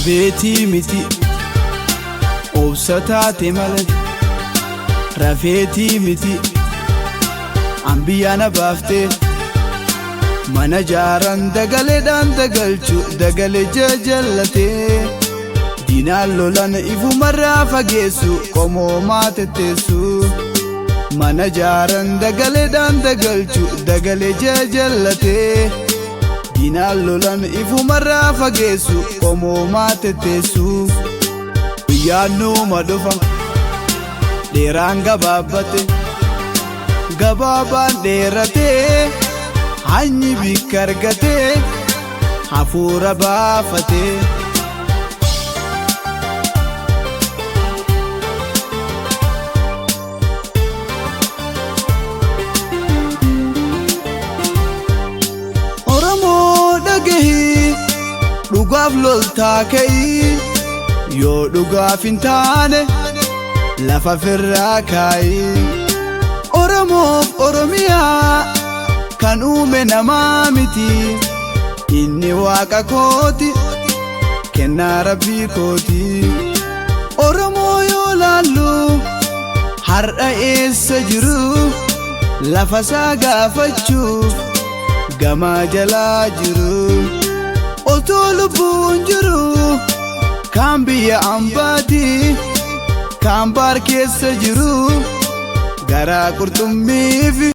Dhabeetii miti obsa taate malee rafeetii miti ambiyyaana baaftee mana jaaran dagaleedhaan dagalchu dagale jajallatee diinaan lolan ifumarraa fageessu qomoomaa tetteessu mana jaaran dagaleedhaan dagalchu dagale jajallatee diinaan lolan ifumarraa fageessu qomoomaa tetteessu guyyaan nuuma dhufa dheeraan gabaabbate gabaabaan dheeratee hanyi bikka argatee hafuura baafatee. Oromoo dhagahii dhugaaf loltaa ka'ii yoo dhugaaf hin taane lafa firraa kaayii. Oromoof Oromiyaa kan uume namaa miti inni waaqa kooti kennaa rabbii kooti. Oromoo yoo laallu har'a eessa jiru lafa isaa gaafachuuf gamaa jalaa jiru. Otoo lubbuun jiru kaan biyya ambaati kaan baar keessa jiru garaa qurxummiif.